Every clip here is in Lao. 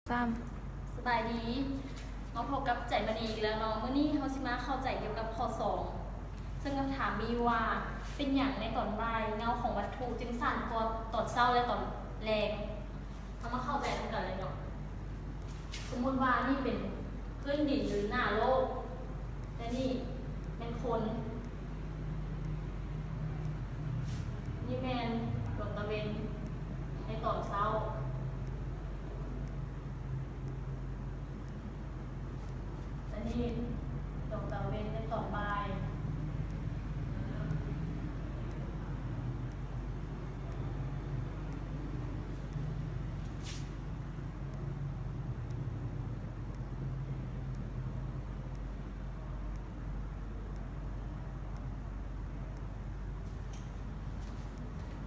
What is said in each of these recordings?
ສາມ ສະບາຍດີ ມາພົບກັບໃຈມະນີອີກແລ້ວເນາະ. ມື້ນີ້ເຮົາຊິມາເຂົ້າໃຈກ່ຽວກັບຂໍ້ສອງ ເຊິ່ງຄຳຖາມມີຢູ່ວ່າ ເປັນຫຍັງໃນຕອນບ່າຍເງົາຂອງວັດຖຸຈຶ່ງສັ້ນກວ່າຕອນເຊົ້າ ແລະ ຕອນແລງ? ເຮົາມາເຂົ້າໃຈນຳກັນເລີຍເນາະ. ສົມມຸດວ່ານີ້ເປັນພື້ນດິນ ຫຼື ໜ້າໂລກ ແລະ ນີ້ແມ່ນຄົນ. ນີ້ແມ່ນດວງຕາເວັນໃນຕອນເຊົ້າ. ອັນນີ້ດວງຕາເວັນໃນຕອນບ່າຍ.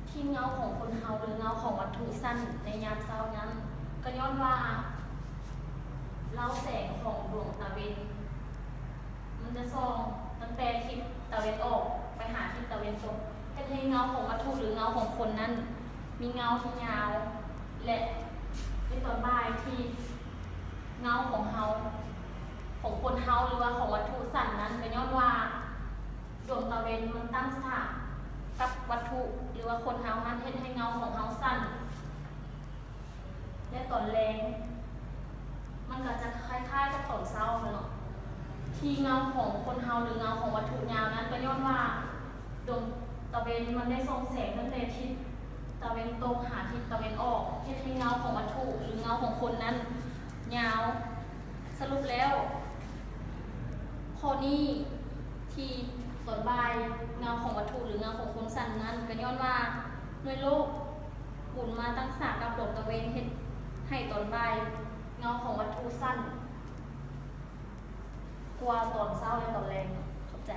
ທີ່ເງົາຂອງຄົນເຮົາ ຫຼື ເງົາຂອງວັດຖຸສັ້ນໃນຍາມເຊົ້ານັ້ນ ກໍຍ້ອນວ່າ ລາວແສງຂອງດວງຕາເວັນ ມັນຈະສ່ອງຕັ້ງແຕ່ທິດຕາເວັນອອກໄປຫາທິດຕາເວັນຕົກ ເຮັດໃຫ້ເງົາຂອງວັດຖຸ ຫຼື ເງົາຂອງຄົນນັ້ນ ມີເງົາທີ່ຍາວ ແລະ ໃນຕອນບ່າຍທີ່ເງົາຂອງເຮົາ ຂອງຄົນເຮົາ ຫຼືວ່າຂອງວັດຖຸສັ້ນນັ້ນ ກໍຍ້ອນວ່າດວງຕາເວັນມັນຕັ້ງສາກກັບວັດຖຸ ຫຼືວ່າຄົນເຮົານັ້ນ ເຮັດໃຫ້ເງົາຂອງເຮົາສັ້ນ. ແລະ ຕອນແລງມັນກໍຈະຄ້າຍໆກັບຕອນເຊົ້າຫັ້ນເນາະ. ທີ່ເງົາຂອງຄົນເຮົາ ຫຼື ເງົາຂອງວັດຖຸຍາວນັ້ນ ກໍຍ້ອນວ່າດວງຕາເວັນມັນໄດ້ສ່ອງແສງຕັ້ງແຕ່ທິດຕາເວັນຕົກຫາທິດຕາເວັນອອກ ເຮັດໃຫ້ເງົາຂອງວັດຖຸ ຫຼື ເງົາຂອງຄົນນັ້ນຍາວ. ສະຫຼຸບແລ້ວ ຂໍ້ນີ້ທີ່ຕອນບ່າຍເງົາຂອງວັດຖຸ ຫຼື ເງົາຂອງຄົນສັ້ນນັ້ນ ກໍຍ້ອນວ່າໜ່ວຍໂລກໝູນມາຕັ້ງສາກກັບດວງຕາເວັນ ເຮັດໃຫ້ຕອນບ່າຍເງົາຂອງວັດຖຸສັ້ນກວ່າຕອນເຊົ້າ ແລະ ຕອນແລງ. ຂອບໃຈ.